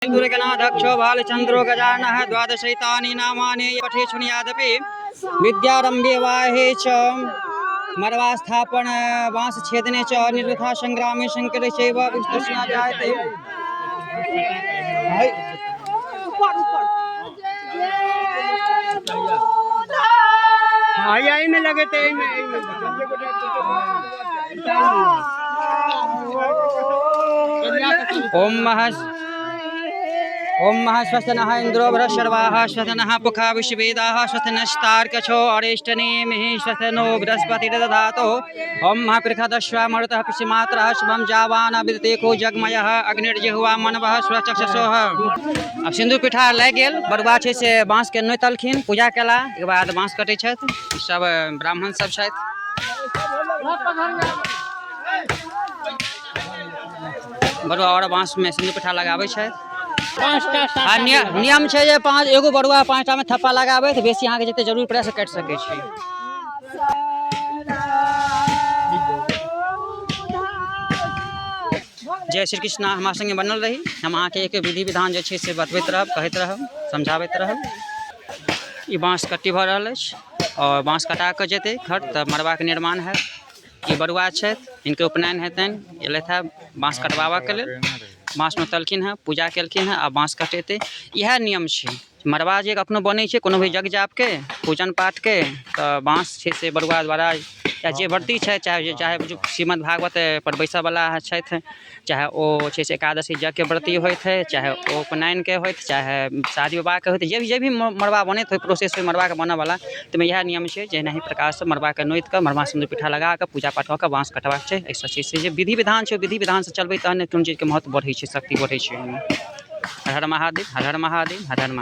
दुर्गणाध्यक्षो बालचन्द्रो गजाननः द्वादशैतानि नामानि पठे शृणुयादपि विद्यारम्भे वाहे च मर्वास्थापन बाँस छेदने च निर्वथा संग्रामे शङ्करे चैव विस्तृष्णा जायते। एहिमे लगेतै, एहिमे एहिमे। ओम महस्वस्तनः इन्द्रो बृहस्पतिर्वाः स्वस्तनः पुखा विश्ववेदाः स्वस्तनस्तार्कछो अरिष्टनेमिः स्वस्तनो बृहस्पतिर्दधातु। ओम महापृखदश्व मरुतः पिशिमात्रः शुभं जावान विदतेको जगमयः अग्निर्जिह्वा मनवः स्वचक्षसोः। आब सिन्दूर पिठार लागि गेल, बरुआ छै से बाँसके नोतलखिन, पूजा केला, एकर बाद बाँस कटै छथि। सब ब्राह्मण सब छथि। बरुआ आओर बाँसमे सिन्दूर पिठार लगाबै छथि। पाँचटा। आ नियम छै जे पाँच एगो बरुआ 5टा मे थप्पा लगाबै, तऽ बेसी अहाँके जते जरूर पड़ै से काटि सकै छी। जय श्री कृष्णा। हमरा संगे बनल रही, हम अहाँके एक विधि विधान जे छै से बतबैत रहब, कहैत रहब, समझाबैत रहब। ई बाँस कट्टी भऽ रहल अछि आओर बाँस कटा कऽ जेतै घर तऽ मड़बाके निर्माण हैत। ई बरुआ छथि, हिनकर उपनयन हेतनि। एलथि हे बाँस कटवाबऽके लेल, बाँस नोतलखिन हेँ, पूजा केलखिन हेँ आ बाँस कटेतै। इएह नियम छै। मड़बा जे कखनो बनै छै कोनो भी यज्ञ जापके, पूजन पाठके, तऽ बाँस छै से बरुआ द्वारा या जे व्रती छथि, चाहे चाहे श्रीमद् भागवत पर बैसऽवला छथि, चाहे ओ छै से एकादशी यज्ञके व्रती होथि, चाहे ओ उपनयनके होथि, चाहे शादी विवाहके होथि, जे भी मड़बा बनैत होइ, प्रोसेस होइ मड़बाके बनऽवला, ताहिमे इएह नियम छै जे एनाही प्रकारसँ मड़बाके नोति कऽ, मड़बा सिन्दूर पिठार लगा कऽ, पूजा पाठ कऽ कऽ बाँस कटबाक छै। एहिसँ छै से जे विधि विधान छै, ओहि विधि विधानसँ चलबै तहन कोनो चीजके महत्व बढ़ै छै, शक्ति बढ़ै छै ओहिमे। हर हर महादेव, हर हर महादेव, हर हर महादेव।